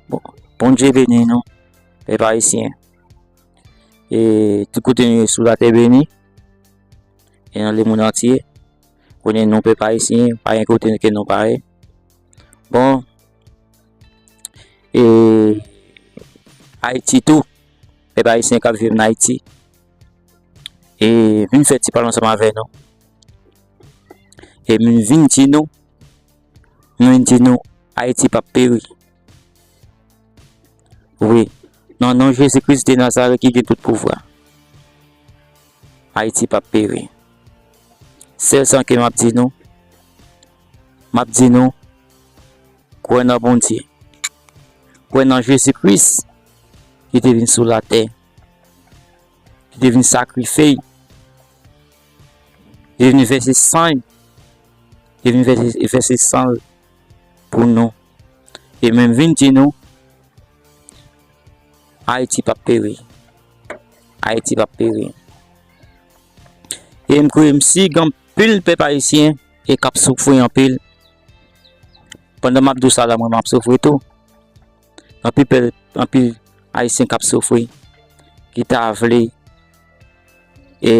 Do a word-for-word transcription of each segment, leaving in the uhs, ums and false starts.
Bon, Bondye beni nou, pèp ayisyen. E tout kote nou ye sou latè beni. E nan lemonn antye. Konnen nou pèp ayisyen, pa gen kote ke nou pa ye. Bon, e Ayiti tou, pèp ayisyen k ap viv nan Ayiti. E vin fè ti pale ansanm avè nou. E m vin di nou, m vin di nou, Ayiti p ap peri. Wi, nan non Jezi Kris de Nazarèt ki gen tout pouvwa, Ayiti p ap peri. Sèl sa ke m ap di nou, m ap di nou, kwè nan Bondye. Kwè nan Jezi Kris ki te vin sou latè, ki te vin sakrifye, ki te vin vèse san, ki te vin vèse, vèse san pou nou. E m vin di nou, Ayiti p ap peri. Ayiti p ap peri. E m kwè m si gen anpil pèp ayisyen e k ap soufri anpil. Pandan m ap di w sa la, mwen m ap soufri tou. Anpil pèp, anpil ayisyen k ap soufri, ki ta vle, e,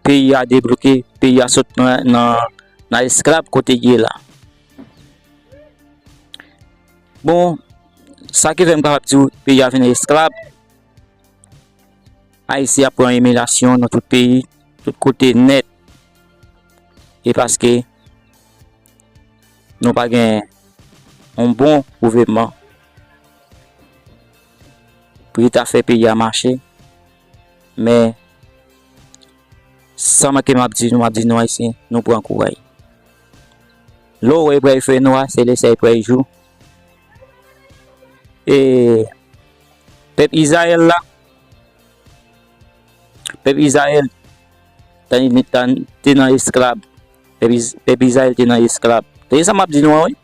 peyi a debloke, peyi a sot nan, nan, nan esklav kote l ye la. Bon, sa ki fè m kapab di w peyi a vin esklav, Ayiti ap pran imilyasyon nan tout peyi, tout kote nèt. E paske nou pa gen yon bon gouvènman pou li ta fè peyi a mache. Men, sa m ke m ap di nou, m ap di nou ayisyen, nou pran kouraj. Lè w wè l pral fè nwa, se lè sa l pral jou. E pèp Izrayèl la, pèp Izrayèl te, te, te nan esklav. Pèp Iz-, pèp Izrayèl te nan esklav. Tande sa m ap di nou an, wi.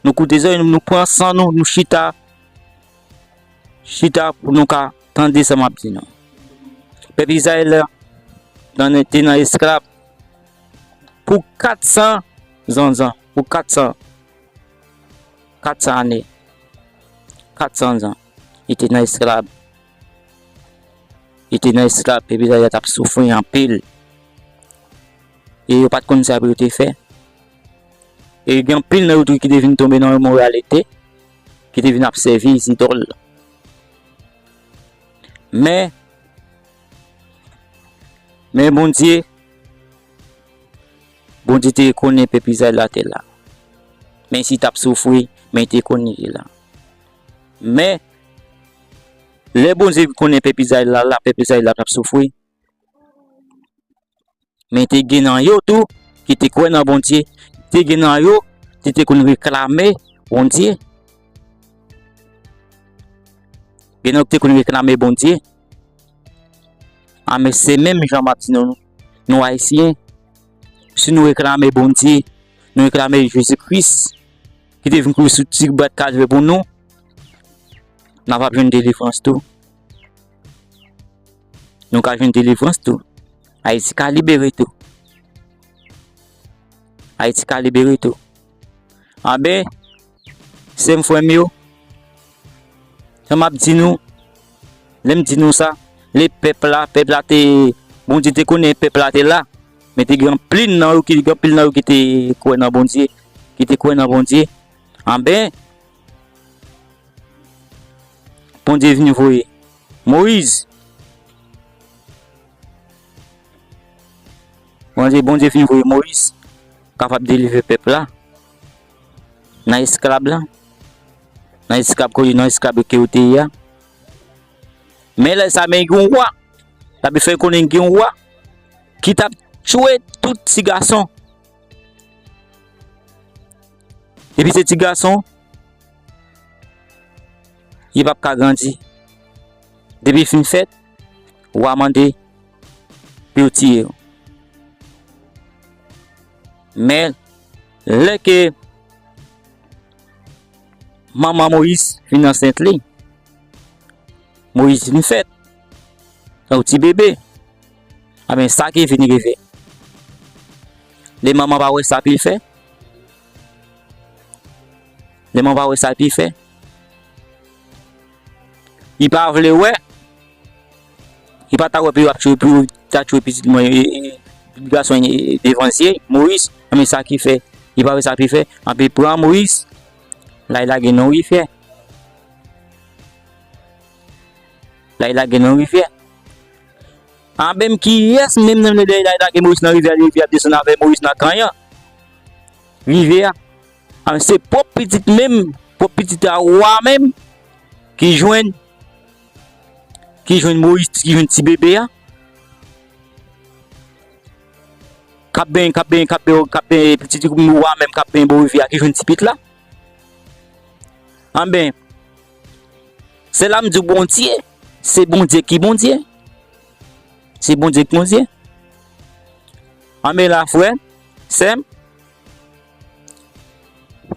Nou koute zòrèy nou, nou pran san nou, nou chita. Chita pou nou ka tande sa m ap di nou. Pèp Izrayèl la nan, te nan esklav pou kat san zan, pou kat san, kat san ane. Kat san zan. Li te nan esklav. Li te nan esklav, pèp Izrayèl la t ap soufri anpil. E yo pa t konn sa pou yo te fè. E gen anpil nan yo tou ki te vin tonbe nan imoralite, ki te vin ap sèvi zidòl. Men, men Bondye, Bondye te konnen pèp Izrayèl la te la. Men si t ap soufri, men li te konnen li te la. Men, lè Bondye konnen pèp Izrayèl la la, pèp Izrayèl la t ap soufri. Men te gen nan yo tou ki te kwè nan Bondye. Te gen nan yo ki te konn reklame Bondye. Gen nan yo ki te konn reklame Bondye. A, men se menm jan m ap di nou, nou Ayisyen, si nou reklame Bondye, nou reklame Jezi Kris, ki te vin kouri sou ti bwat kalvè pou nou, n ap ap jwenn delivrans tou. Nou ka jwenn delivrans tou. Ayiti ka libere tou. Ayiti ka libere tou. Anben, sè m, frè m yo, jan m ap di nou, lè m di nou sa, lè pèp la, pèp la te, Bondye te konnen pèp la te la, men te gen anpil nan yo ki, gen anpil nan yo ki te kwè nan Bondye, ki te kwè nan Bondye. Anben, Bondye vin voye Moyiz. Bondye, Bondye vin voye Moyiz kapab delivre pèp la nan esklav la, nan esklav kote, nan esklav ke yo te ye a. Men lè sa, men gen yon wa, l ap fè konnen gen yon wa ki t ap tchwe tout ti gason. Depi se ti gason, yo p ap ka grandi. Depi fin fèt, wa mande pou yo tiye yo. Men, lè ke manman Moyiz vin ansent li, Moyiz vin fèt, tankou ti bebe. Anben, sa ki vin rive. Lè manman pa wè sa pou l fè, lè manman pa wè sa pou l fè, li pa vle wè. Li pa ta wè pou yo ap tchwe, pou yo ta tchwe pitit mwen, e, e, pitit gason, e, e, devan zye Moyiz. Anben sa ki fè, li pa vle sa pou l fè. Anben pran Moyiz, l al lage nan rivyè. L al lage nan rivyè. Anben kiyès menm nan lè l al lage Moyiz nan rivyè, rivyè ap desann avè Moyiz nan kanyon rivyè a? Anben se pwòp pitit menm, pwòp pitit a wa menm ki jwenn, ki jwenn Moyiz, ki jwenn ti bebe a. K ap benyen, k ap benyen, k ap benyen, k ap benyen, pitit wa menm k ap benyen bò rivyè a, ki jwenn ti pitit la. Anben, se la m di w Bondye, se Bondye ki Bondye. Se Bondye ki Bondye. Anben la, frè, sè m,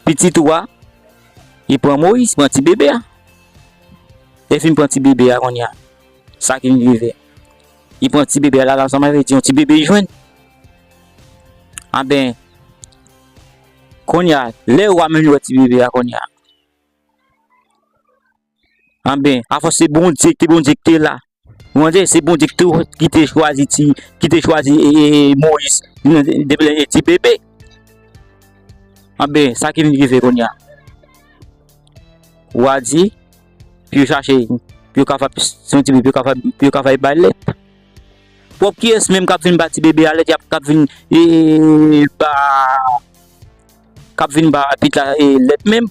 pitit ou a, li pran Moyiz, pran ti bebe a. Lè l fin pran ti bebe a kounye a, sa ki vin rive? Li pran ti bebe a, la, la, sa m vle di, yon ti bebe li jwenn. Anben, kounye a, lè wa menm li wè ti bebe a kounye a. Anben, afòs se Bondye ki te, Bondye ki te la. Ou konprann? Se Bondye ki te, ki te chwazi ti, ki te chwazi, e, e, e, Moyiz, depi lè ti bebe. Anben, sa ki vin rive kounye a? Wa di, pou yo chache, pou yo ka fè, se yon ti bebe, pou yo ka fè, pou yo ka fè bay lèt. Pwòp kiyès menm k ap vin ba ti bebe a lèt, y ap, k ap vin, e, ba, k ap vin ba pitit la, e, lèt menm?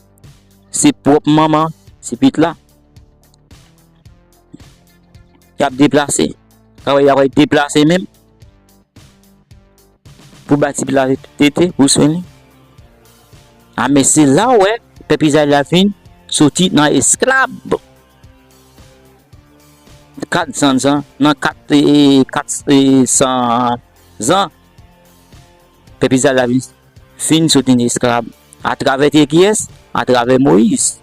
Se pwòp manman, se pitit la. Y ap deplase. Travay y ap deplase menm. Pou ba ti pitit la tete, pou swen li. A, men se la w wè, pèp Izrayèl la vin soti nan esklav. Kat san zan, nan kat, e, kat, e, san zan, pèp Izrayèl la vin, fin soti nan esklav. Atravè kiyès? Atravè Moyiz.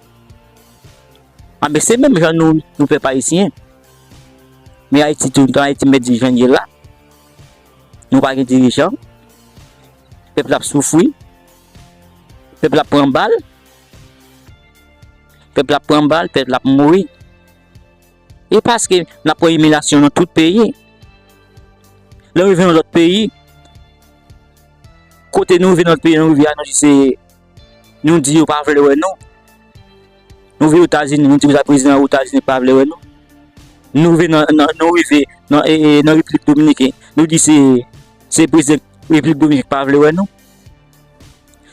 Anben, se menm jan nou, nou pèp ayisyen. Men Ayiti tou, nan Ayiti, m mèt di jan l ye la. Nou pa gen dirijan. Pèp la ap soufri. Pèp la ap pran bal. Pèp la ap pran bal, pèp la ap mouri. E paske n ap pran imilyasyon nan tout peyi. Lè nou rive nan lòt peyi, kote nou rive nan lòt peyi, nou rive a, nou di se, nou di yo pa vle wè nou. Nou rive Etazini, nou di prezidan Etazini pa vle wè nou. Nou rive nan, nan, nou rive nan, e, e, nan Repiblik Dominiken, nou di se, se prezidan Repiblik Dominiken pa vle wè nou.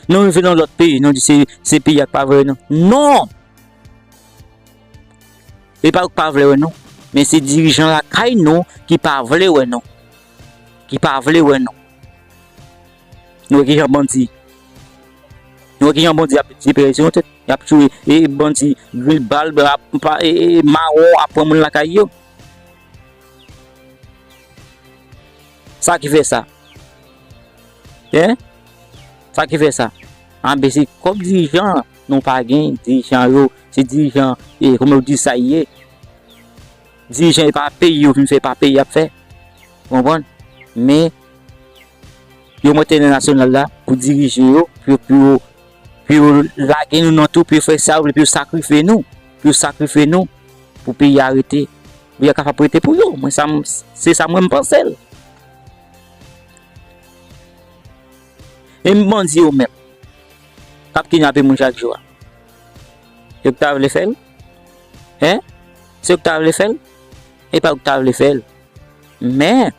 Nou rive nan lòt peyi, nou di se, se peyi a k pa vle wè nou. Non! E pa yo k pa vle wè nou, men se dirijan lakay nou ki pa vle wè nou. Ki pa vle wè nou. Nou wè kijan bandi, nou wè kijan bandi ap deplase yon tèt. Y ap tchwe, e, bandi, gril bal, ap, pa, e, e, mawon ap pran moun lakay yo. Sa ki fè sa. Hein? Sa ki fè sa. Anben, se kòb dirijan nou pa gen, dirijan yo, se dirijan, e, kòman yo di sa ye. Dirijan e pa peyi yo vin fè, e pa peyi y ap fè. Ou konprann? Men, yo mete entènasyonal la pou dirije yo, pou, pou, pou yo lage nou nan tou, pou yo fè sa yo vle, pou yo sakrifye nou, pou yo sakrifye nou, pou peyi a rete, pou peyi a kapab rete pou yo. Mwen, sa m, se sa mwen m panse l. E m bandi yo menm k ap kidnape moun chak jou a. Yo k ta vle fè l? Hein? Se yo k ta vle fè l? E pa yo k ta vle fè l. Men,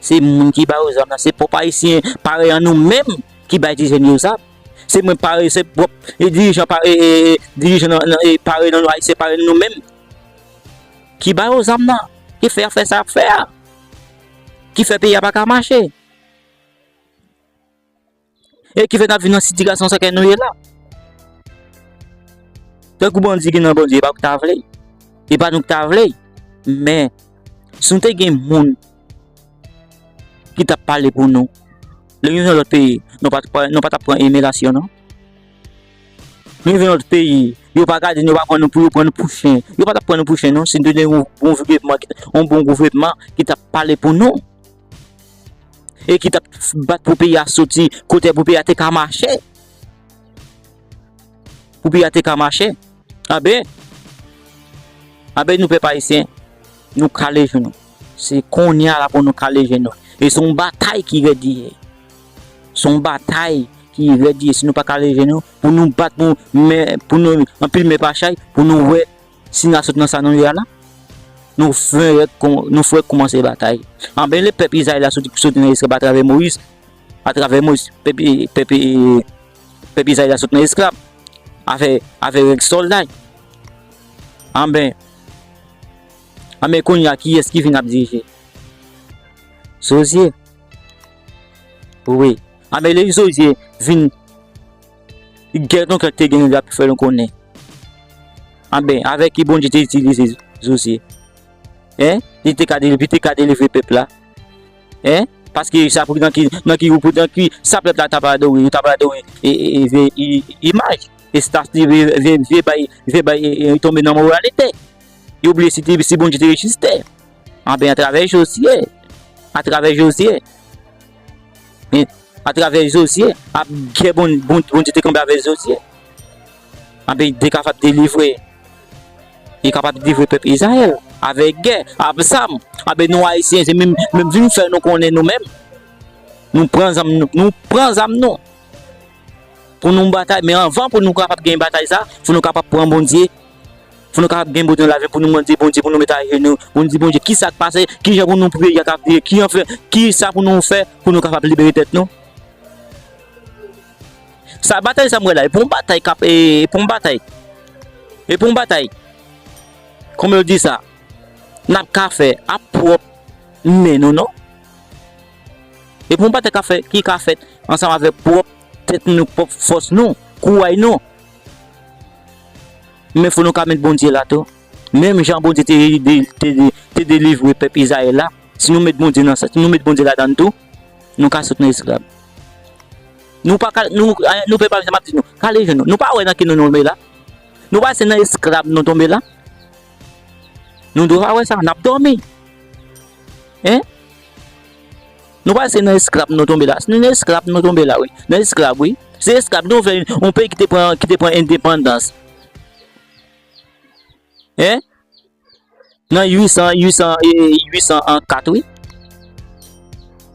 se moun ki ba yo zam nan, se pwòp ayisyen parèy an nou menm ki bay ti jèn yo zam. Se mwen parèy, se pwòp, e, dirijan parèy, e, e, dirijan nan, nan, e, parèy nan nou, ayisyen parèy nan nou menm ki ba yo zam nan, ki fè y ap fè sa y ap fè a, ki fè peyi a pa ka mache. E ki fè n ap vin nan sitiyasyon sa ke nou ye la. Tankou bandi ki nan bandi, e pa ou k ta vle. E pa nou k ta vle. Men, si nou te gen moun ki t ap pale pou nou, lè nou nan lòt peyi, nou pa t ap pran, nou pa t ap pran imilyasyon, non. Nou rive nan lòt peyi, yo pa gade nou, yo pa pran nou pou, yo pran nou pou chen. Yo pa t ap pran nou pou chen, non, si nou te gen yon bon gouvènman, yon bon gouvènman ki t ap pale pou nou. E ki t ap bat pou peyi a soti kote pou peyi a te ka mache. Pou peyi a te ka mache. Anben, Anben, nou pèp ayisyen, nou kale je nou. Se kounye a la pou nou kale je nou. E se yon batay ki rèd li ye. Se yon batay ki rèd li ye. Si nou pa kale je nou, pou nou bat, pou, men, pou nou anpil men pa chay, pou nou wè si n a sot nan sa nou ye a la. Nou frè, nou frè kòmanse batay. Anben, lè pèp Izrayèl la soti, soti nan esklav atravè Moyiz, atravè Moyiz, pèp, pèp, pèp Izrayèl la sot nan esklav. Avè, avè règ sòlda. Anben, anben, kounye a, kiyès ki vin ap dirije? Zozye. Wi. Anben, lè Zozye vin, gè tonton k te gen, li ap fè nou konnen. Anben, avèk ki Bondye te itilize Zozye? Hein? Li te ka delivre, li te ka delivre pèp la. Hein? Paske sa pou nan ki, nan ki, pou nan ki, sa pèp la t ap adore, yo t ap adore e, e, e, vye i- imaj. E sa vye, vye, vye bay, vye bay, e, e, tonbe nan moralite. Yo bliye si, te- si Bondye te rejis tè. Anben, atravè Jozye, atravè Jozye, men, atravè Jozye, ap gè Bon, Bon, Bondye te kanpe avè Jozye. Anben, li te kapab delivre, li kapab delivre pèp Izrayèl avèk gè, ak zam. Anben, nou Ayisyen, se menm, menm vin fè nou konnen nou menm. Nou pran zam nou, nou pran zam nou. Pou nou batay, men anvan pou nou kapab gen batay sa, fò nou kapab pran Bondye. Fò nou kapab gen Bondye nan lavi, pou nou mande Bondye, pou nou met ajenou, pou nou di Bondye, kisa k pase, kijan pou nou pou peyi a ka vire, ki anfen, kisa pou nou fè, pou nou kapab libere tèt nou. Sa batay sa m wè la, e pa yon batay k ap, e, e pa yon batay. E pa yon batay. Kòman yo di sa? N ap ka fè a pwòp men nou, non? E pa yon batay k ap fè, ki ka fèt ansanm avèk pwòp tèt nou, pwòp fòs nou, kouray nou. Men fò nou ka met Bondye la tou. Menm jan Bondye te, te, te, te delivre pèp Izrayèl la, si nou met Bondye nan sa, si nou met Bondye ladan l tou, nou ka sot nan esklav. Nou pa ka, nou, nou pèp ayisyen, m ap di nou, kale je nou. Nou pa wè nan ki nou nou tonbe la? Nou pa se nan esklav nou tonbe la? Nou dwe pa wè sa, n ap dòmi. Hein? Nou pa se nan esklav nou tonbe la. Se nan esklav nou tonbe la, wi. Nan esklav, wi. Se esklav nou fè yon peyi ki te pran, ki te pran endepandans. Hein? Nan uit san, uit san, e, uit san kat, wi.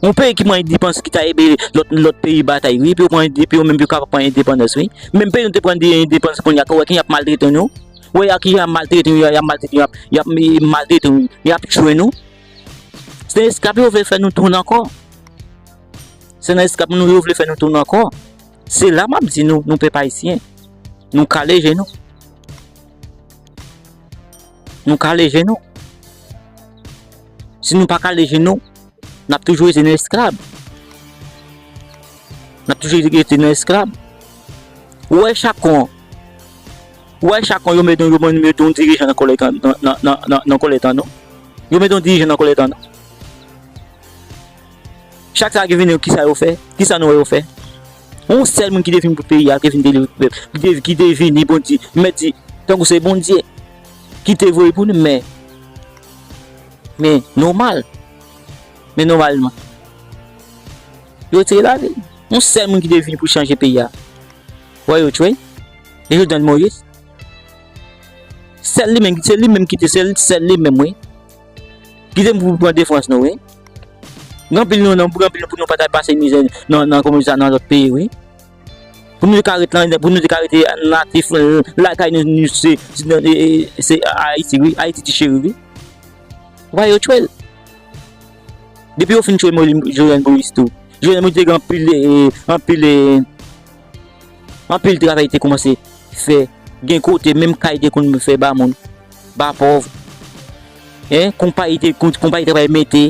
Yon peyi ki pran endepandans, ki ta ede lòt, lòt peyi batay, wi, pou yo pran, pou yo menm, pou yo kapab pran endepandans, wi. Menm peyi nou te pran de endepandans kounye a, wè ki y ap maltrete nou. Wè, y ap, y ap maltrete nou, y ap maltrete nou, y ap, y ap, y ap maltrete nou, y ap tchwe nou. Se nan esklav yo vle fè nou tounen ankò. Se nan esklav nou yo vle fè nou tounen ankò. Se la m ap di nou, nou pèp ayisyen, nou kale je nou. Nou kale je nou. Si nou pa kale je nou, n ap toujou rete nan esklav. N ap toujou rete nan esklav. Ou wè chak kon, ou wè chak kon yo mete, yo mete yon dirijan nan kòlèg an, nan, nan, nan, nan, nan kòlèg an nou. Yo mete yon dirijan nan kòlèg an nou. Chak sa ki vini, kisa yo fè? Kisa nou wè yo fè? Yon sèl moun ki te vin pou peyi a, ki te vin delivre pèp, ki te, ki te vini, Bondye, mèt di, tankou se Bondye ki te voye pou nou, men, men nòmal, men nòmalman, yo retire lavi l. Yon sèl moun ki te vin pou chanje peyi a, wè yo tchwe, e Jovenel Moïse. Sèl li menm, se li menm ki te, sèl, sèl li menm, wi. Kite m pou pran defans nou, wi. Gen anpil nou, nan, gen anpil nou pou nou pa ta pase mizè nan, nan, kòman di sa, nan lòt peyi, wi. Pou nou te ka ret lan, pou nou te ka rete natif, eh, lakay nou, nou se, se, eh, eh, se Ayiti, wi. Ayiti ti cheri, wi. Ou pa yo tchwe l. Depi yo fin tchwe Mo-, Jovenel Moïse tou. Jovenel Moïse te gen anpil, eh, anpil, eh, anpil travay te kòmanse fè. Gen kote, menm kay te konn fè ba moun, ba pòv. Hein? Konpayi te, kon-, konpayi travay mete.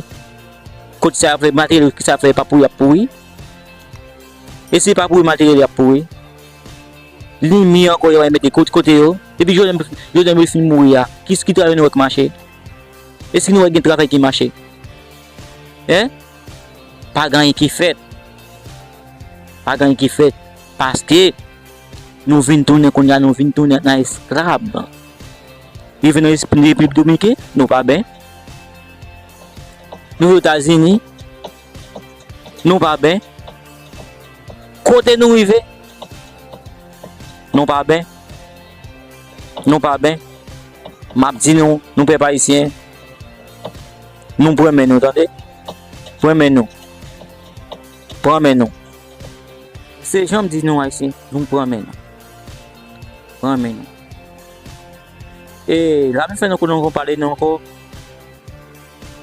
Kote sa fè materyèl, ki sa fè pa pouri, ap pouri. E si pa pouri, materyèl ap pouri. Limyè ankò, yo va mete kote, kote yo. Depi Jovenel, Jovenel Moïse fin mouri a, ki, ki travay nou wè k mache? Èske nou wè gen travay ki mache? Hein? Pa gen anyen ki fèt. Pa gen anyen ki fèt. Paske nou vin tounen kounye a, nou vin tounen nan esklav. Rive nan es-, Repiblik Domiken, nou pa byen. Nou Etazini, nou pa byen. Kote nou rive, nou pa byen. Nou pa byen. M ap di nou, nou pèp ayisyen, nou pran men nou, tande. Pran men nou. Pran men nou. Se jan m di nou ayisyen, nou pran men nou. Pran men nou. E la m fè nou konnen nou pale nou ankò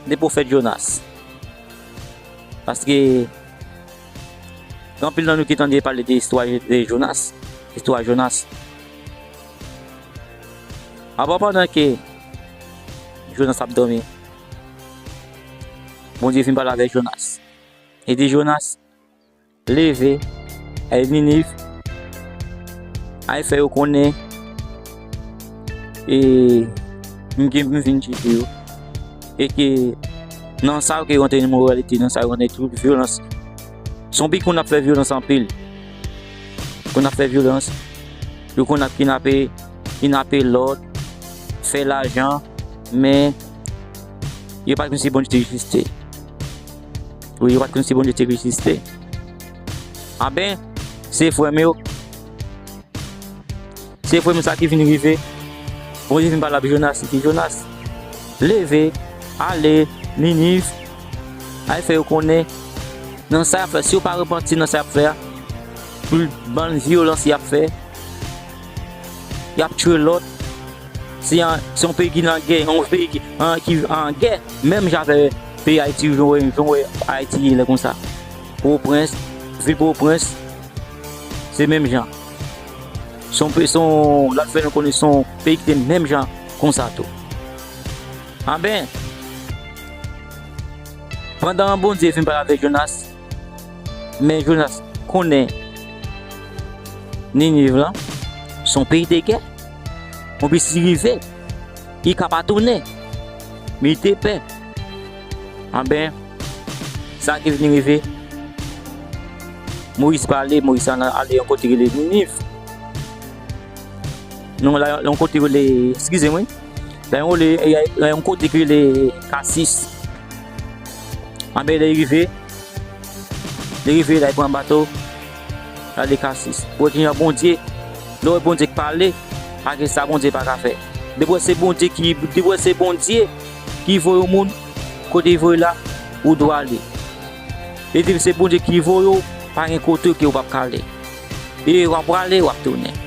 de pwofèt Jonas. Paske gen anpil nan nou ki tande pale de istwa de Jonas. Istwa Jonas. Apa pandan ke Jonas ap dòmi, Bondye vin pale avèk Jonas. Li di Jonas, leve, al Niniv, al fè yo konnen, e m gen, m vin jije yo. E ke nan sa yo ke yo antre nan imoralite, nan sa yo antre tout vyolans. Se yon peyi konn ap fè vyolans anpil. Konn ap fè vyolans. Yo konn ap kidnape, kidnape lòt, fè lajan, men yo pa t konn si Bondye te egziste. Wi, yo pa t konn si Bondye te egziste. Anben, se frè m yo. Se frè m sa ki vin rive. Bondye vin pale ak Jonas, li di, Jonas, leve, ale Niniv, al fè yo konnen nan sa y ap fè. Si yo pa repanti nan sa y ap fè a, pou bann vyolans y ap fè, y ap tchwe lòt. Se yon, se yon peyi ki nan gè, yon peyi ki an, ki an gè, menm jan avèk peyi Ayiti, jan w wè, jan w wè Ayiti ye lè konsa. Pòtoprens, vil Pòtoprens, se menm jan. Se yon pe-, se yon, l ap fè nou konnen se yon peyi ki te menm jan konsa tou. Anben, pandan Bondye fin pale avèk Jonas, men Jonas konnen Niniv lan, se yon peyi de gè. Yon peyi si rive, li ka pa tounen. Men li te pè. Anben, sa ki vin rive, Moyiz pale, Moyiz al-, ale yon kote ki rele Niniv. Non, la, yon kote ki rele, eskize mwen, la yon, la yon kote ki rele Tasis. Anben, lè li rive, li rive la, li pran bato, l ale Tasis. Pou wè kijan Bondye, lè w wè Bondye k pale, pa gen sa Bondye pa ka fè. Depi w se Bondye ki, depi w se Bondye ki voye yon moun, kote li voye la, ou dwe ale. E depi se Bondye ki voye w, pa gen kote ke w p ap ka ale. E w ap prale, w ap tounen.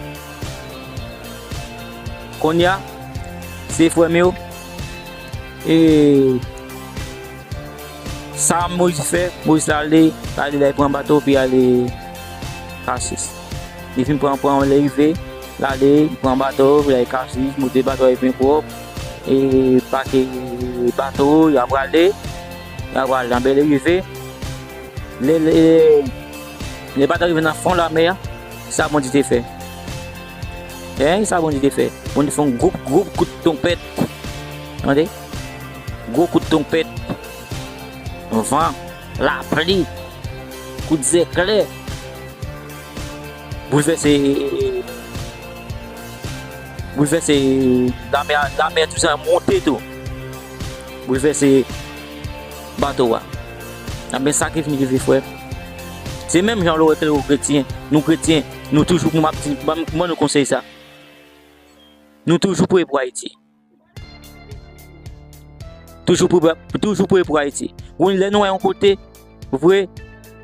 Kounye a, se frè m yo, e sa Moyiz fè, Moyiz la ale, l ale la, li pran bato, pou l ale Tasis. Li fin pran, pran, lè rive, l ale, li pran bato, pou l ale Tasis, moute bato a, li byen pwòp, e pake bato, y ap prale, y ap prale. Anben lè rive, lè, lè, lè bato a rive nan fon lamè a, sa Bondye te fè. Hein, sa Bondye te fè? Bondye fè yon gwo, gwo kout twonpèt. Tande? Gwo kout twonpèt. Van, lapli, kout zèklè. Boulvèse, boulvèse lamè a, lamè a tou sa monte tou. Boulvèse bato a. Anben sa ki vin rive, frè. Se menm jan lè w wè ke nou kretyen, nou kretyen, nou toujou, m ap di, ban m, ban nou konsèy sa. Nou toujou priye pou Ayiti. Toujou priye, toujou priye pou Ayiti. Gon lè nou wè yon kote, vre,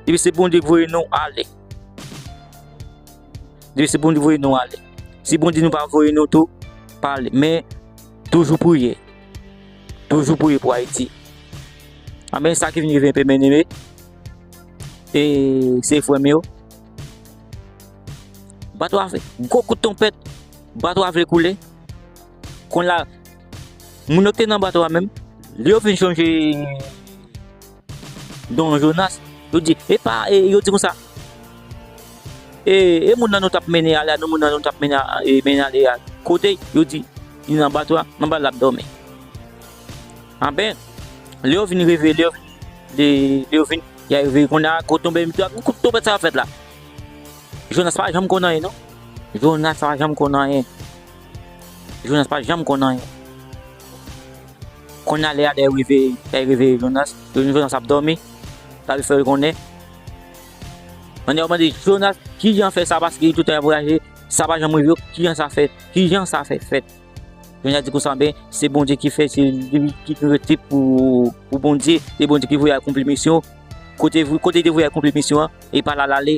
depi se Bondye k voye nou, ale. Depi se Bondye voye nou, ale. Si Bondye nou pa voye nou tou, pa ale. Men, toujou priye. Toujou priye pou Ayiti. Anben, sa ki vin rive, byeneme, e se frè m yo. Bato a fè gwo kout twonpèt, bato a vle koule. Kounye a, moun yo ki te nan bato a menm, lè yo fin chonje Don Jonas, yo di, epa, e, yo di konsa, e, e moun nan nou t ap mennen ale a, nou moun nan nou t ap mennen a, e, mennen ale a, kote? Yo di, li nan bato a, nan bato l ap dòmi. Anben, lè yo vin reveye, lè yo vin, lè, lè yo vin, y a reveye, kounye a, kout twonpèt, kout twonpèt sa fèt la. Jonas pa janm konn anyen, non. Jonas pa janm konn anyen. Jonas pa janm konn anyen. Kounye a, lè y a, lè yo reveye, lè yo reveye Jonas, yo jwenn Jonas ap dòmi. Sa yo fè yo konnen. Kounye a, yo mande Jonas, kijan fè sa, paske li toutan ap voyaje, sa pa janm rive yo, kijan sa fè, kijan sa fè fèt? Jodi a di konsa, ben, se Bondye ki fè, se li ki rete pou, pou Bondye, se Bondye ki voye akonpli misyon. Kote, kote li te voye akonpli misyon an, e pa la l ale,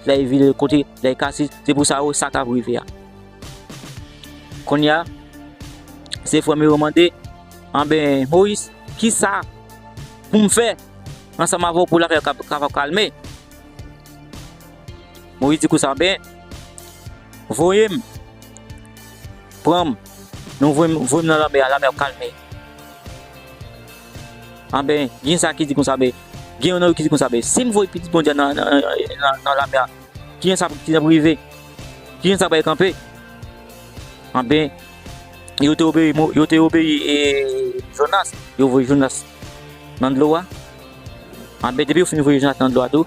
la e vire kote, la e kase, se pou sa yo, sa k ap rive a. Kounye a, se frè m yo mande, anben, Moyiz, kisa pou m fè ansanm avè w pou lanmè a kab-, kapab kalme? Moyiz di konsa, ben, voye m, pran m, nou voye m, voye m nan lanmè a, lanmè a ap kalme. Anben, gen sa ki di konsa, ben, gen yon nan yo ki di konsa, ben, si m voye pitit Bondye a nan, nan, nan, nan lanmè a, kijan sa, kijan sa pou rive? Kijan sa pral kanpe? Anben, yo te obeyi, Mo-, yo te obeyi, e, Jonas, yo voye Jonas nan dlo a. Anben, depi yo fin voye Jonas nan dlo a tou,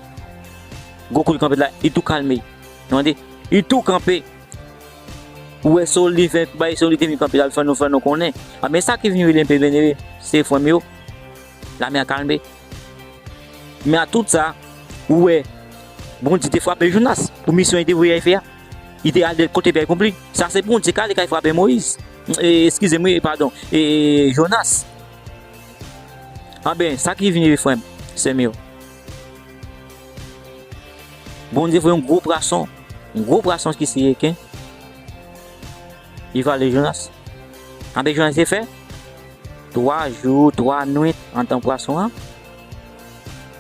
gwo kout kanpe la, li tou kalme. Nou tande? Li tou kanpe. Ou wè, se li fè, bay, se li te vin kanpe la, l fè nou, fè nou konnen. Anben, sa ki vin rele m pe benere, se frè m yo, lanmè a kalme. Men a tout sa, ou wè, Bondye te frape Jonas pou misyon li te voye al fè a. Li te al kote byen akonpli. Sa se Bondye ka, li ka frape Moyiz. E, eskize m, wi, padon. E, Jonas. Anben, sa ki vini, frè m, sè m yo. Bondye voye yon gwo pwason. Yon gwo pwason ki se reken. Li vale Jonas. Anben, Jonas te fè twa jou, twa nwit andan pwason an.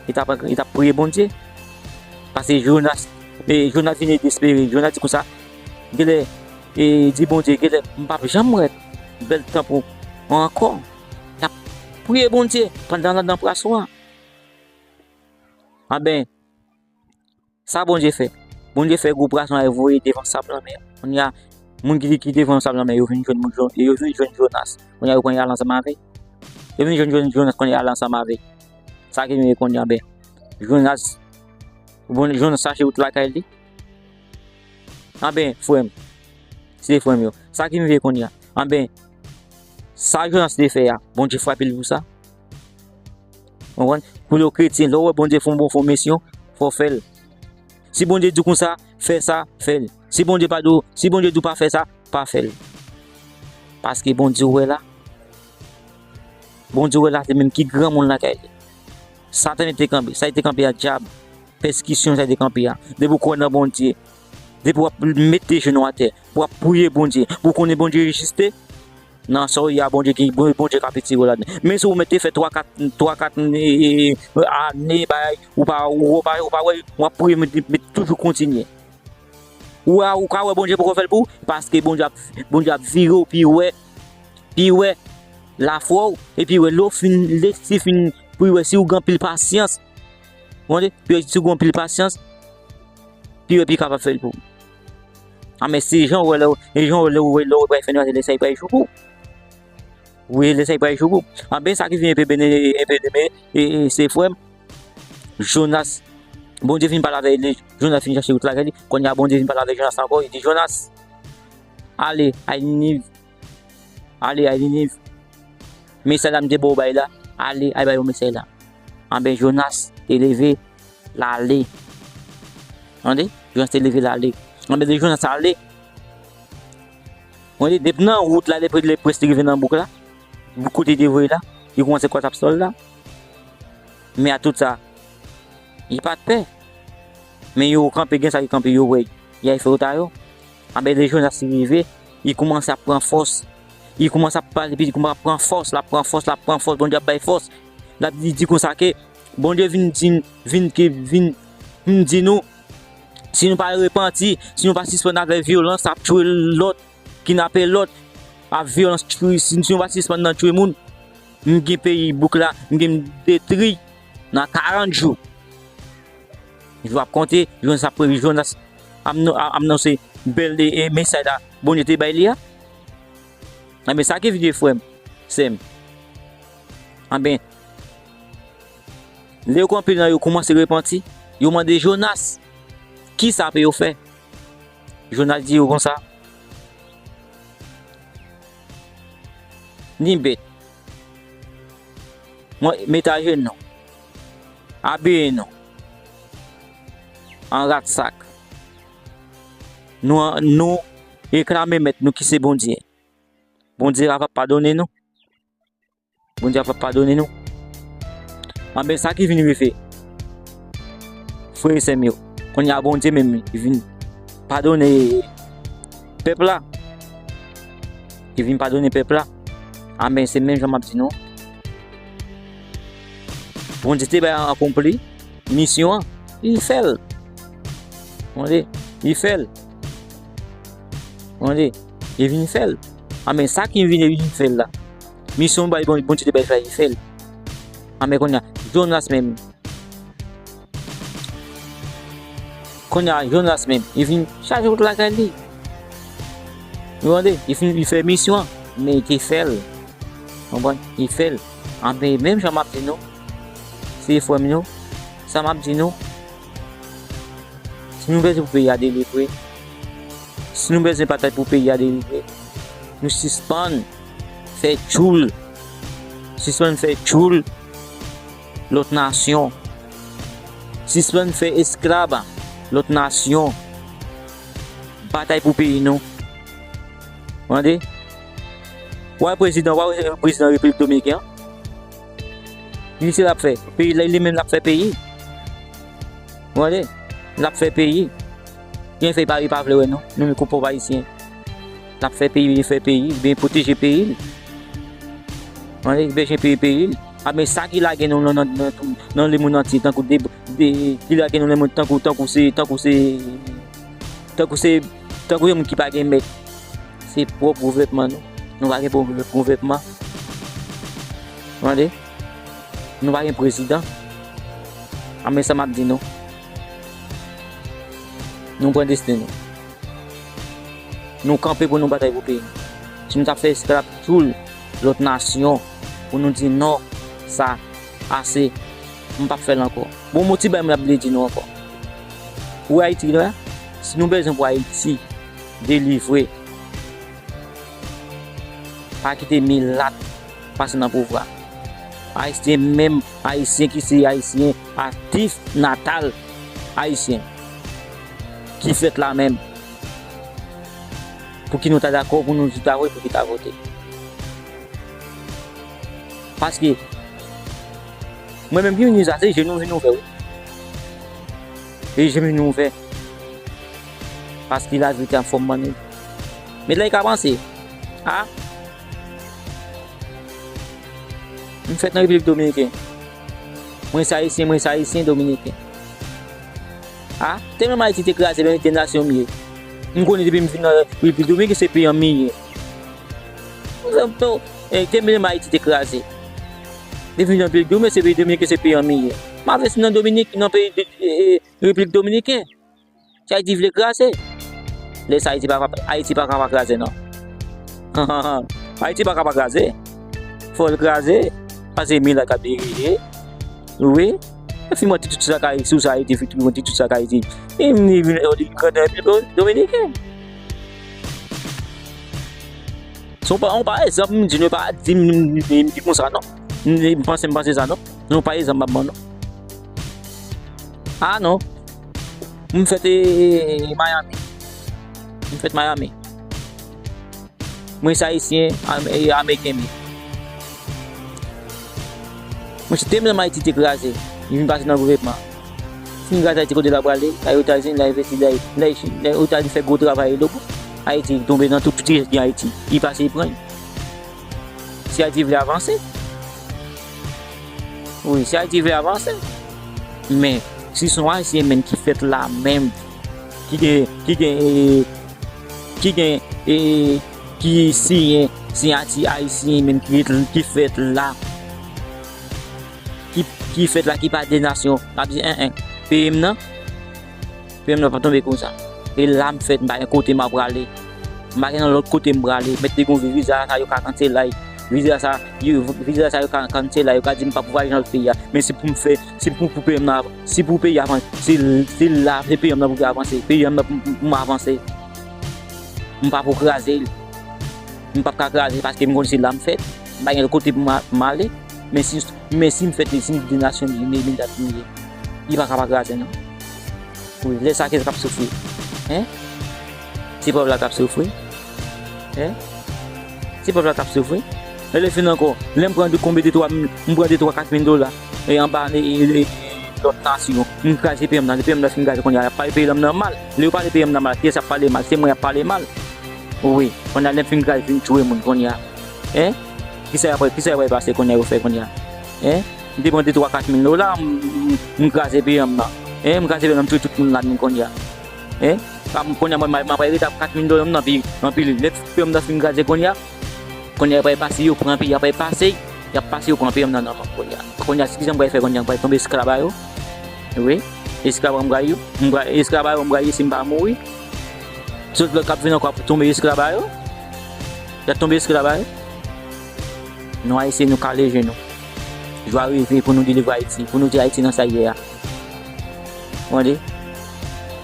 Li t ap, li t ap priye Bondye. Paske Jonas, e, Jonas vin despere. Jonas di konsa, genlè, e, di Bondye, genlè, m p ap janm wè bèl tanp ou ankò. L ap priye Bondye pandan l andan pwason an. Anben, sa Bondye fè? Bondye fè gwo pwason al voye devan sab lanmè a. Kounye a, moun ki, ki devan sab lanmè, yo vin jwenn moun, yo vin jwenn Jonas. Kounye a, yo pran y al ansanm avè l. Yo vin jwenn, jwenn Jonas, kounye a, y al ansanm avè l. Sa ki rive kounye a, ben, Jonas, bon, Jonas chache wout lakay li. Anben, frè m, se frè m yo. Sa ki rive kounye a. Anben, sa Jonas te fè a, Bondye frape l pou sa. Ou konprann? Pou yo kretyen, lè w wè Bondye fè yon bon, fè yon misyon, fò w fè l. Si Bondye di w konsa, fè sa, fè l. Si Bondye pa di w, si Bondye di w pa fè sa, pa fè l. Paske Bondye wè la. Bondye wè la, se menm ki granmoun lakay li. Satan li te kanpe, sa li te kanpe a dyab. Pèsekisyon sa li te kanpe a. Depi w kwè nan Bondye, depi w ap mete jenou atè, w ap priye Bondye, w konnen Bondye egziste, nan sa w ye a, Bondye ki, Bondye ka retire w ladan. Men si w mete fè twa, kat, twa, kat, e, e, e, ane, bay, ou pa, ou pa, ou pa wè, w ap priye, men, men toujou kontinye. Ou a, ou ka wè Bondye poko fè l pou ou, paske Bondye ap, Bondye ap vire w, pi wè, pi wè lafwa w, epi wè lè w fin, lè si fin, pou wè si w gen anpil pasyans. Ou konprann? Pi wè si w gen anpil pasyans, pi wè pi kapab fè l pou ou. A, men se jan w wè lè w, e jan w wè lè w, lè w pral fè nou, se lè sa y pral jou pou ou. Wi, lè sa y pral jou pou ou. Anben, sa ki vin enpe bene, enpe deme, e, e, se frè m, Jonas. Bondye vin pale avè li, Jonas fin chache wout lakay li. Kounye a, Bondye vin pale avè Jonas ankò, li di, Jonas, ale, al Niniv. Ale, al Niniv. Mesaj la m te ba w bay la, ale, al bay yo mesaj la. Anben, Jonas te leve, l ale. Tande? Jonas te leve, l ale. Anben, lè Jonas ale, tande, depi nan wout la, lè pre-, lè prèske rive nan bouk la, bouk kote li te voye la, li kòmanse kwè t ap sòl la. Men a tout sa, li pa t pè. Men yo kanpe, gen sa ki kanpe, yo wè, y al fè wout a yo. Anben, lè Jonas rive, li kòmanse ap pran fòs. Li kòmanse ap pale, epi li kòmanse ap pran fòs, l ap pran fòs, l ap pran fòs, Bondye ap bay fòs. L ap di, di konsa ke Bondye vin di, vin, ke vin, vin di nou, si nou pa repanti, si nou pa sispann avè vyolans, ap tchwe lòt, kidnape lòt, ap vyolans, tchwe, si, si nou pa sispann nan tchwe moun, m gen peyi bouk la, m gen m detri nan karant jou. Jou ap konte, Jonas ap, Jonas ap, ap anonse bèl, e, e, mesaj la Bondye te bay li a. Anben, sa ki vini, frè m, sè m. Anben, lè yo anpil nan yo kòmanse repanti, yo mande Jonas, kisa pou yo fè? Jonas di yo konsa, ni bèt, mwen, mete ajenou, abiye nou an rat sak. Nou, nou reklame mèt nou ki se Bondye. Bondye a p ap padone nou. Bondye a p ap padone nou. Anben, sa ki vin rive, frè e sè m yo, kounye a Bondye menm li vin padone pèp la. Li vin padone pèp la. Anben, se menm jan m ap di nou. Bondye te bay akonpli misyon an, li fè l. Tande, li fè l. Tande, li vin fè l. Anben, sa ki vin, vin fè l la, misyon bay Bon- Bondye te bay fè, li fè l. Anben, kounye a, Jonas menm. Kounye a, Jonas menm, li vin chaje wout lakay li. Ou tande, li fin, li fè misyon an, men li te fè l. Konprann? Li fè l. Anben, menm jan m ap di nou, se frè m yo, sa m ap di nou, si nou bezwen pou peyi a delivre, si nou bezwen batay pou peyi a delivre, nou sispann fè tchoul, sispann fè tchoul lòt nasyon, sispann fè esklav lòt nasyon, batay pou peyi nou. Tande? W a wè prezidan, w a wè prezidan Repiblik Dominiken an? Li se l ap fè. Peyi la, li menm l ap fè peyi. Ou tande? L ap fè peyi. Gen fè pa, li pa vle wè nou. Nou menm kou pòv ayisyen. L ap fè peyi, li fè peyi, oubyen pwoteje peyi l. Ou tande? Bèje peyi, peyi l. A, men sa ki lage nou nan, nan, nan, nan lemonn antye, tankou de, de, ki lage nou lemonn tankou, tankou se, tankou se, tankou se, tankou se moun ki pa gen mèt. Se pwòp gouvènman nou. Nou pa gen pwòp gouvènman. Tande? Nou pa gen prezidan. A, men sa m ap di nou. Nou pran desten nou. Nou kanpe pou nou batay pou peyi nou. Si nou t ap fè esklav tchoul lòt nasyon pou nou di non, sa ase, m p ap fè l ankò. Bon, m ti bagay m ap vle di nou ankò. Pou Ayiti la, si nou bezwen pou Ayiti delivre, pa kite milat pase nan pouvwa. Ayisyen menm, Ayisyen ki se Ayisyen aktif natal Ayisyen ki fèt la menm. Pou ki nou ta dakò pou nou di ta vre, pou ki ta vote. Paske mwen menm ki vin di sa, se je nou vin ouvè, wi. E je m vin ouvè. Paske laverite ap fè m bann. Men lè l ka panse, a, m fèt nan Repiblik Dominiken. Mwen se Ayisyen, mwen se Ayisyen Dominiken. A, te menm Ayiti te kraze, men te nasyon m ye. M konnen depi m vin nan Repiblik Dominiken, se peyi an m ye. M fè, m fè, e, te menm Ayiti te kraze. Depi m vin nan Repiblik Dominiken, se peyi Dominiken, se peyi an m ye. M ap envesti nan Dominik, nan peyi, e, e, Repiblik Dominiken. Si Ayiti vle kraze, lè sa Ayiti pa, Ayiti pa ka pa kraze, non. Ayiti pa ka pa kraze. Fò l kraze. Paske milat k ap dirije. Wi. Epi mwen, tout sa k Ayiti, sou sa Ayiti, epi mwen, tout sa k Ayiti. E m ni vin, vin, vin, vin, Dominiken. Se yon pa, yon pa egzanp, m di nou, pa di m, m, m, m di konsa, non. M, m panse, m panse sa, non. Se yon pa egzanp m ap ban nou. A, non. M fèt, e, Miami. M fèt Miami. Mwen se Ayisyen, Am-, e, Ameriken m ye. Mwen se te menm Ayiti te kraze, li vin pase nan gouvènman. Fin gras Ayiti kote l ap prale, la Etazini, la envesti, la, la, la Etazini fè gwo travay, e lòt bout Ayiti tonbe nan tout, tout ki gen Ayiti. Li pase, li pran l. Si Ayiti vle avanse. Wi, si Ayiti vle avanse. Men, si se yon Ayisyen menm ki fèt la menm, ki gen, ki gen, e, ki gen, e, ki siyen, siyati Ayisyen menm ki, ki fèt la, ki, ki fèt la, ki pa de nasyon, n ap di, en, en, peyi m nan, peyi m nan pa tonbe konsa. E la m fèt, m pa gen kote m ap prale. M pa gen nan lòt kote m prale. Mèt te gon viza sa yo ka kanse la. Viza sa, yo, viza sa yo ka kanse la. Yo ka di m pa pou vwayaje nan lòt peyi a. Men si pou m fè, si pou, pou peyi m nan, si pou peyi a avanse, se, se la, se peyi m nan pou avanse. Peyi m nan pou, pou, pou m avanse. M pa pou kraze l. M p ap ka kraze paske m konn se la m fèt. M pa gen lòt kote pou m a-, m ale. Men si, men si m fèt, si m de nasyon, men, men dat m ye. Li pa ka pa kraze, non. Wi, lè sa, kiyès k ap soufri? Hen? Se pèp la k ap soufri. Hen? Se pèp la k ap soufri. E lè fin ankò, lè m pran de, konbe de twa, m pran de twa kat mil dola, e anba, e, e, e, lòt nasyon, m kraze peyi m nan, lè peyi m nan fin kraze kounye a, y ap pale peyi m nan mal. Lè yo pale peyi m nan mal, kiyès ap pale mal? Se mwen y ap pale mal. Wi, kounye a lè m fin kraze, fin tchwe moun kounye a. Hein? Kisa y ap, kisa y ap pase kounye a, yo fè kounye a? Hein? M te pran de twa kat mil dola, m, m, m kraze peyi m nan. Hein? M kraze peyi m nan, m tchwe tout moun ladan kounye a. Hein? Kounye a mwen, m, m ap rete ak kat mil dola m nan, pi anpil. Lè peyi m nan fin kraze kounye a, kounye a, y ap pase, yo pran peyi, y ap pase, y ap pase, yo pran peyi m nan nan men m kounye a. Kounye a, se kisa m pral fè kounye a? M pral tonbe esklav a yo. Wi, esklav m pral yo, m pral esklav a yo, m pral ye si m pa mouri. Sot lòt k ap vin ankò ap tonbe esklav a yo. Y ap tonbe esklav a yo. Nou Ayisyen, nou kale je nou. Jou a rive pou nou delivre Ayiti, pou nou di Ayiti nan sa l ye a. Tande?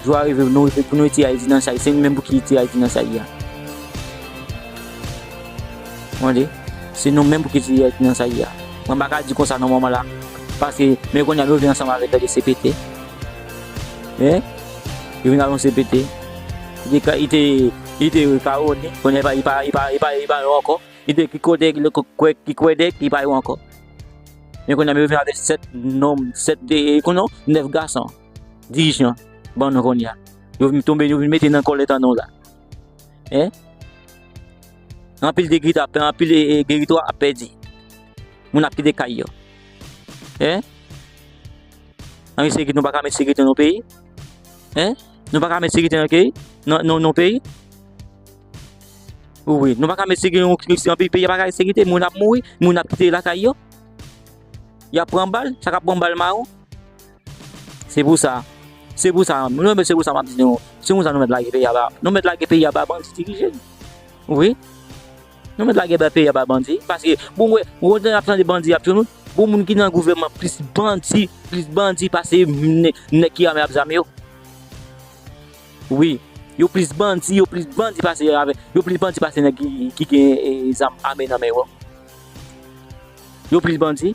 Jou a rive pou nou, pou nou retire Ayiti nan sa l ye. Se nou menm pou ki retire Ayiti nan sa l ye a. Tande? Se nou menm pou ki retire Ayiti nan sa l ye a. Mwen pa ka di konsa nan moman la. Paske, men kounye a, nou vin ansanm avèk de C P T. Hein? Yo vin avèk yon C P T. Li te, li te, li te Kawoni. Kounye a, li pa, li pa, li pa, li pa yo ankò. Li te Kikwedek, li kwè, Kikwedek, li pa yo ankò. Men kounye a, yo vin avèk sèt nonm, sèt de, kounye a, nèf gason. Dirijan, ban nou kounye a. Yo vin tonbe, yo vin mete nan kòlèt an nou la. Hein? Anpil de geto ap, anpil, e, e, geto ap pèdi. Moun ap kite kay yo. Hein? Ann sekirite, nou pa ka met sekirite nan peyi? Hein? Nou pa ka met sekirite nan peyi? Nan, nan, nan peyi? Wi, nou pa ka met sekirite nan peyi, peyi a pa ka sekirite, moun ap mouri, moun ap kite lakay yo. Y ap pran bal, sa k ap pran bal mawon. Se pou sa. Se pou sa. Nou, se pou sa m ap di nou. Se pou sa nou mèt lage peyi a ba. Nou mèt lage peyi a ba bandi dirije l. Wi. Nou mèt lage ba peyi a ba bandi. Paske, bon, wè, wè, lè n ap tande bandi ap tchwe moun. Bon, moun ki nan gouvènman plis bandi, plis bandi pase nè-, nèg ki ame ak zam yo. Wi. Yo plis bandi, yo plis bandi pase avè, yo plis bandi pase nèg ki, ki gen, e, zam ame nan men yo. Yo plis bandi.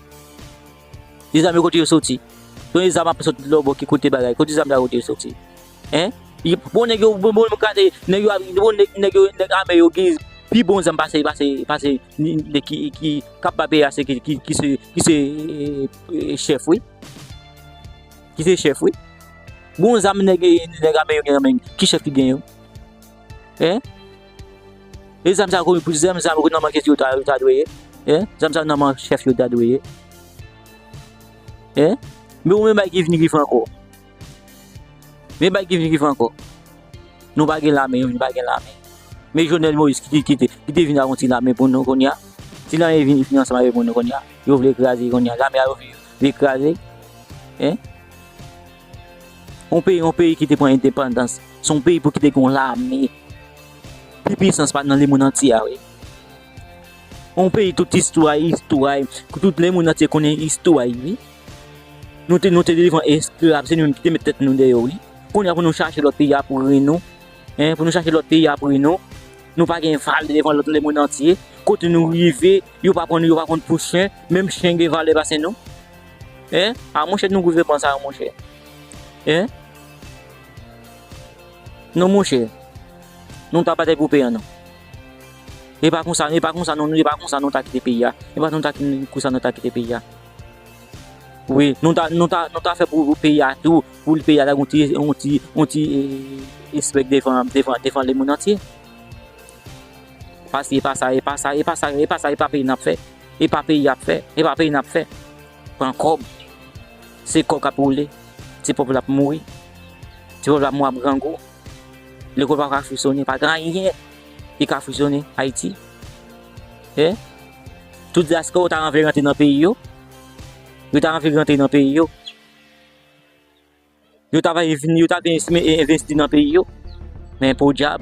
Se zam yo kote yo soti? Donk, e zam ap sot lòbò ki kote bagay? Kote zam sa kote yo soti? Hein? Bon, nèg yo, bon, bon, gade, nèg yo, bon, nèg, nèg yo, nèg ame yo gen pi bon zam pase, pase, pase nèg ki, ki, k ap ba peyi a, se ki, ki, ki se, ki se, e, e, chèf, wi. Ki se chèf, wi. Bon zam nèg, nèg ame yo gen nan men, ki chèf ki gen yo? Hein? E zam sa yo, pou zam sa yo nan men ki yo ta, yo ta dwe ye? Hein? Zam sa yo nan men chèf yo ta dwe ye? Hein? Men ou menm bay ki vini ki fè ankò. Men bay ki vini ki fè ankò. Nou pa gen lame, nou pa gen lame. Men Jovenel Moïse ki, ki te, ki te vin ak yon ti lame pou nou kounye a. Ti lame vini, vini ansanm avèk pou nou kounye a. Yo vle kraze kounye a. Lame a yo vle, vle kraze. Hein? Yon peyi, yon peyi ki te pran endepandans, se yon peyi pou ki te gen yon lame. Pi pisans pa nan lemonn antye a, wi. Yon peyi tout istwa, istwa, tout lemonn antye konnen istwa, wi. Nou te, nou te devan esklav, se nou menm ki te met tèt nou dèyè, wi. Kounye a pou nou chache lòt peyi a pou ri nou. Hein, pou nou chache lòt peyi a pou ri nou. Nou pa gen valè devan lòt lemonn antye. Kote nou rive, yo pa pran nou, yo pa pran nou pou chen. Menm chen gen valè pase nou. Hein? A monchè, nou gouvènman sa yo, monchè. Hein? Non, monchè. Nou ta batay pou peyi an, non. E pa konsa, e pa konsa, non, e pa konsa nou ta kite peyi a. E pa nou ta ki-, konsa nou ta kite peyi a. Wi, nou ta, nou ta, nou ta fè pou, pou peyi a tou, pou peyi a ta gon ti, yon ti, yon ti, e, espèk devan, devan, devan lemonn antye. Paske e pa sa, e pa sa, e pa sa, e pa sa, e pa peyi n ap fè. E pa peyi ap fè, e pa peyi n ap fè. Pran kòb. Se kòb k ap woule. Ti pèp la ap mouri. Ti pèp la ap mouri ap grangou. Lekòl pa ka fonksyone, pa gen anyen ki ka fonksyone Ayiti. E? Tout dyaspò yo ta anvi rantre nan peyi yo. Yo ta anvi rantre nan peyi yo. Yo ta va vin, yo ta vin envesti nan peyi yo. Men podyab.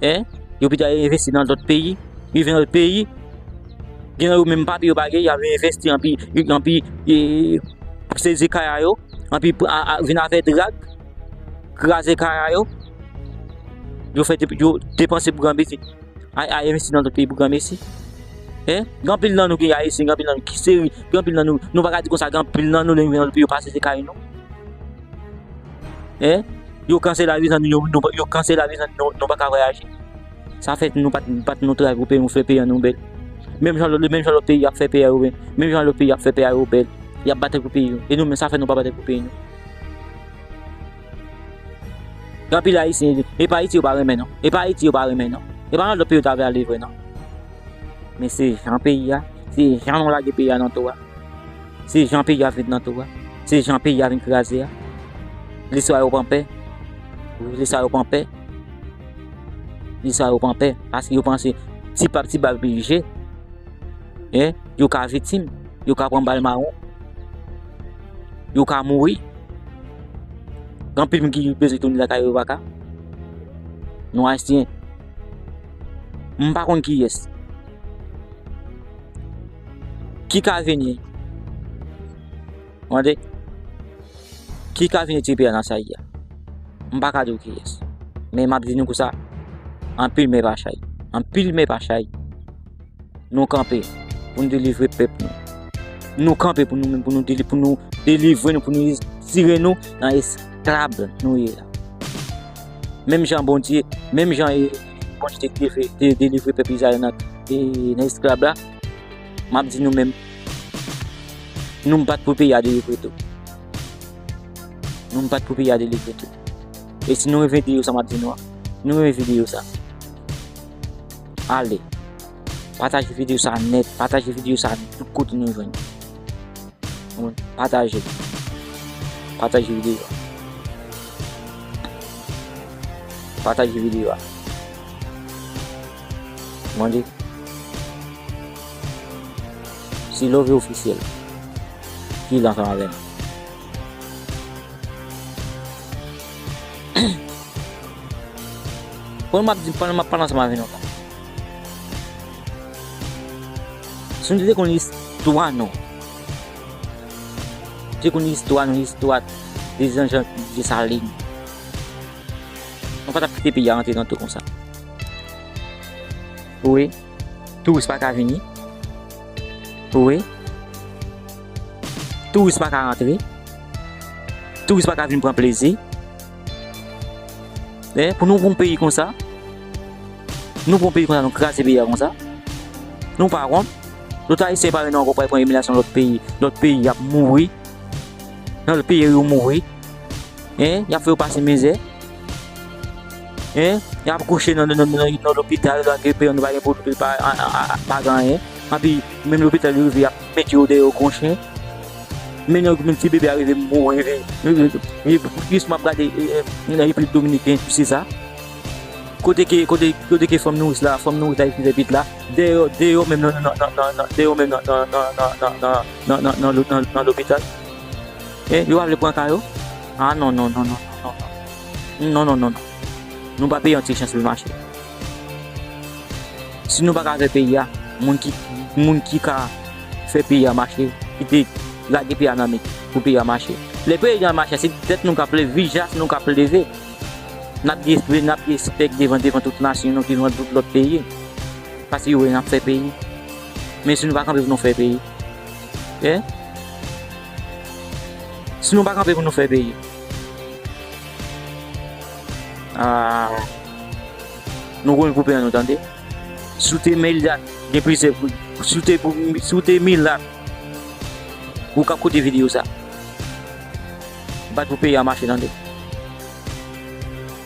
Hein? Yo pito al envesti nan lòt peyi. Yo vin lòt peyi. Gen nan yo menm papye yo pa gen, y ap envesti anpi, anpi, e, sezi kay a yo. Anpi, a, a, vin avè drag. Kraze kay a yo. Yo fè, yo depanse pou granmesi. Ay, ay, envesti nan lòt peyi pou granmesi. Hein? Gen anpil nan nou ki Ayisyen, gen anpil nan nou ki seri, gen anpil nan nou, nou pa ka di konsa, gen anpil nan nou, lè nou vin nan lòt peyi, yo pa sezi kay nou. Hein? Yo kanse lavi nan nou, yo, nou, yo kanse lavi nan nou, nou pa ka vwayaje. Sa fè nou pa t, pa t nou travay pou peyi nou, fè peyi an nou bèl. Menm jan lòt, menm jan lòt peyi ap fè peyi a yo bèl. Menm jan lòt peyi ap fè peyi a yo bèl. Y ap batay pou peyi yo. E nou menm, sa fè nou pa batay pou peyi nou. Gen anpil Ayisyen, e pa Ayiti yo pa renmen non. E pa Ayiti yo pa renmen non. E pa nan lòt peyi yo ta vle ale vre non. Men se jan peyi a, se jan nou lage peyi a nan tou a. Se jan peyi a vin nan tou a. Se jan peyi a vin kraze a. Listwa yo panpè. Wi, listwa yo panpè. Listwa yo panpè. Paske yo panse ti pa ti bal pije. Hein? Yo ka viktim. Yo ka pran bal mawon. Yo ka mouri. Gen anpil moun ki bezwen tounen lakay yo, yo pa ka. Nou Ayisyen. M pa konn kiyès ki ka vini. Tande? Ki ka vini tire peyi a nan sa ye a. M pa ka di w kiyès. Men m ap di nou konsa, anpil men pa chay. Anpil men pa chay. Nou kanpe pou nou delivre pèp nou. Nou kanpe pou nou menm, pou nou deli-, pou nou delivre nou, pou nou tire nou nan esklav nou ye la. Menm jan Bondye, menm jan, e, Bondye te delivre, te delivre pèp Izrayèl nan, e, nan esklav la, m ap di nou menm, nou bat pou peyi a delivre tou. Nou bat pou peyi a delivre tou. E si nou renmen videyo sa m ap di nou an, nou renmen videyo sa, ale. Pataje videyo sa nèt, pataje videyo sa tout kote nou jwenn. Pataje. Pataje videyo a. Pataje videyo a. Mande. Se Love Officiel ki la ansanm avè m. Pandan m ap di, pandan m ap pale ansanm avè nou la. Si nou te konn istwa nou, te konn istwa nou, istwa de Jean Jacques Dessalines, nou pa t ap kite peyi a rantre nan tou konsa. Wi. Touris pa ka vini. Wi. Touris pa ka rantre. Touris pa ka vin pran plezi. E, pou nou pran yon peyi konsa, nou pran yon peyi konsa, nou kraze peyi a konsa. Nou pa wont. Lòt Ayisyen pa vin ankò, pral pran imilyasyon lòt peyi. Lòt peyi ap mouri. Nan lòt peyi yo mouri. Hein? Y ap fè yo pase mizè. Hein? Y ap kouche nan, nan, nan, nan, nan lopital, lòske peyi nou pa gen pou lopital, pa, a, a, a, pa gen anyen. Anpi, menm lopital yo rive, y ap mete yo dèyè yo kon chen. Men nan, menm ti bebe a rive mouri, rive, rive, rive, jis m ap gade, e, e, nan Repiblik Dominiken, se sa. Kote ke, kote, kote ke fanm nouris la, fanm nouris la ki fè pit la, deyò, deyò menm nan, nan, nan, nan, nan, deyò menm nan, nan, nan lopital. E, yo pa vle pran ka yo? A non, non, non, non, non, non. Non, non, non, non, non. Nou ba peyi an ti chans pou l mache. Si nou pa ka fè peyi a, moun ki, moun ki ka fè peyi a mache, ki te lage peyi a nan men pou peyi a mache. Lè peyi a mache, se tèt nou k ap leve, visaj nou k ap leve. N ap gen, n ap gen respè devan, devan tout nasyon nou, devan tout lòt peyi. Paske yo wè n ap fè peyi. Men si nou pa kanpe pou nou fè peyi, e? Si nou pa kanpe pou nou fè peyi, a, nou konn koupe nan nou, tande. Si w te milat, gen plizyè, si w te, si w te milat, ou k ap koute videyo sa. Bat pou peyi a mache, tande.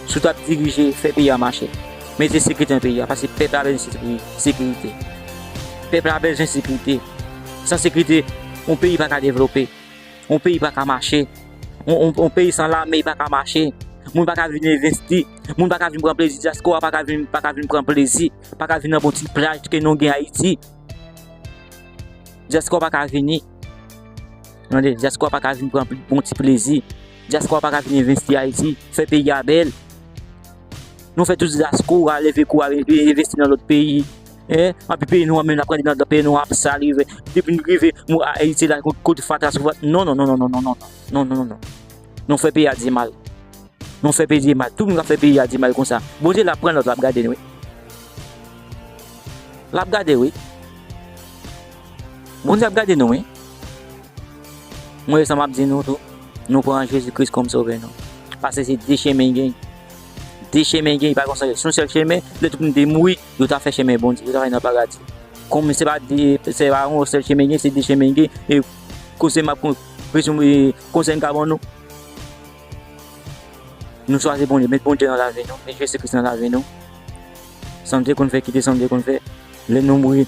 Si w t ap dirije, fè peyi a mache. Mete sekirite nan peyi a, paske pèp la bezwen sekiri-, sekirite. Pèp la bezwen sekirite. San sekirite, yon peyi pa ka devlope. Yon peyi pa ka mache. Yon, yon, yon peyi san lame pa ka mache. Moun pa ka vin envesti. Moun pa ka vin pran plezi. Dyaspora pa ka vin, pa ka vin pran plezi. Pa ka vin nan bon ti plaj ke nou gen Ayiti. Dyaspora pa ka vini. Tande, dyaspora pa ka vin pran bon ti plezi. Dyaspora pa ka vin envesti Ayiti, fè peyi a bèl. Nou fè tout dyaspora leve kou a vin envesti nan lòt peyi. Hein? Anpi peyi nou an menm n ap rete nan peyi nou an ap sal rive. Depi n rive, mou Ayiti la kot, kot fatra sou fatra. Non, non, non. Nou fè peyi a di mal. Nou fè peyi a di mal. Tout moun k ap fè peyi a di mal konsa. Bondye l ap pran nòt, l ap gade nou wi. L ap gade wi. Bondye ap gade nou wi. Mwen sa m ap di nou tou, nou pran Jezi Kris kòm sovè nou. Paske se de chemen gen. De chemen gen, pa gon sèl, se yon sèl chemen. Lè tout moun te mouri, yo ta fè chemen Bondye, yo ta fè nan paradi. Kòm se pa de, se pa yon sèl chemen gen, se de chemen gen. E kote m ap kon-, prezon, e konsèy m ka ban nou, nou chwazi Bondye, met Bondye nan lavi nou, met Jezi Kris nan lavi nou. Sa nou te konn fè, kite sa nou te konn fè. Lè nou mouri,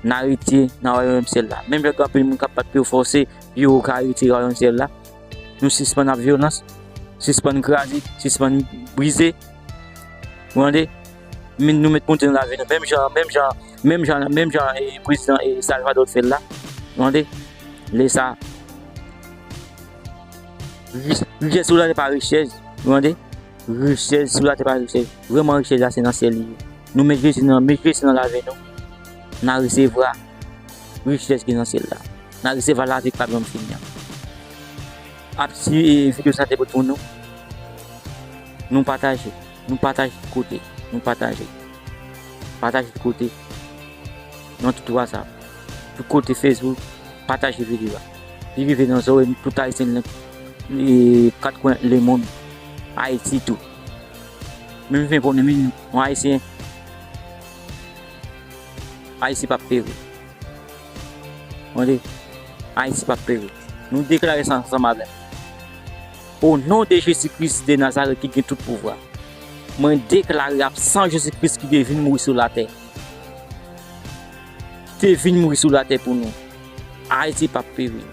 n a retire nan wayòm syèl la. Menm jan gen anpil moun k ap bat pou yo fòse, pou yo ka retire wayòm syèl la. Nou sispann ap vyolans, sispann kraze, sispann brize. Ou tande? Men nou met Bondye nan lavi nou. Menm jan, menm jan, menm jan, menm jan, e, prezidan, e, Salvador t fè l la. Ou tande? Lè sa, rich-, richès sou latè pa richès. Ou tande? Richès sou latè pa richès. Vrèman, richès la se nan syèl li ye. Nou met Jezi nan, met Jezi nan lavi nou. N a resevwa richès ki nan syèl la. N a resevwa lavi k p ap janm fini an. Ap si, e, videyo sa te pote pou nou. Nou pataje. Nou pataje tout kote. Nou pataje. Pataje tout kote. Nan tout WhatsApp. Tout kote Facebook. Pataje videyo a. Li rive nan zòrèy tout Ayisyen nan, e, kat kwen lemonn. Ayiti tou. Menm ven pwoblèm, yon Ayisyen. Ayiti p ap peri. Tande, Ayiti p ap peri. Nou deklare sa ansanm avè m. O non de Jezi Kris de Nazarèt ki gen tout pouvwa, mwen deklare absan Jezi Kris ki te vin mouri sou latè. Ki te vin mouri sou latè pou nou. Ayiti p ap peri.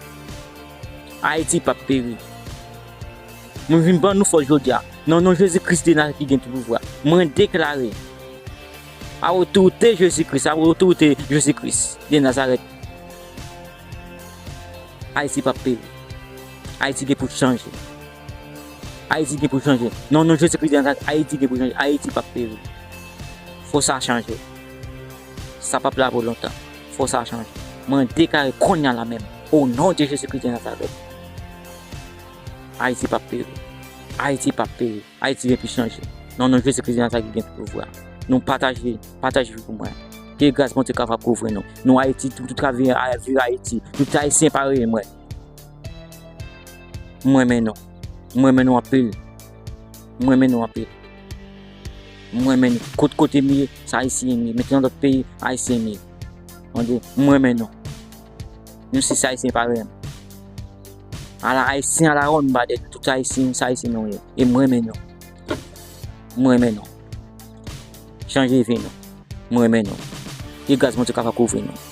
Ayiti p ap peri. Mwen vin ban nou fòs jodi a. Nan non Jezi Kris de Nazarèt ki gen tout pouvwa, mwen deklare, a otorite Jezi Kris, a otorite Jezi Kris de Nazarèt, Ayiti p ap peri. Ayiti gen pou chanje. Ayiti gen pou chanje. Nan non Jezi Kris de Nazarèt, Ayiti gen pou chanje. Ayiti p ap peri. Fò sa chanje. Sa p ap la pou lontan. Fò sa chanje. Mwen deklare kounye a la menm, o non de Jezi Kris de Nazarèt, Ayiti p ap peri. Ayiti p ap peri. Ayiti gen pou chanje. Nan non Jezi Kris de Nazarèt ki gen tout pouvwa. Nou pataje, pataje pou mwen. Ke gras Bondye kapab kouvri nou. Nou Ayiti, tout, tout ka vire, vire Ayiti. Tout Ayisyen parèy mwen. Mwen renmen nou. Mwen renmen nou anpil. Mwen renmen nou anpil. Mwen renmen nou. Kot kote m ye, se Ayisyen m ye. Mete nan lòt peyi, Ayisyen m ye. Tande, mwen renmen nou. Nou se Ayisyen parèy m. Ala Ayisyen, ala wonn badèt, tout Ayisyen, se Ayisyen nou ye. E mwen renmen nou. Mwen renmen nou. Chanje vi nou. Mwen renmen nou. Ke gras Bondye kapab kouvri nou.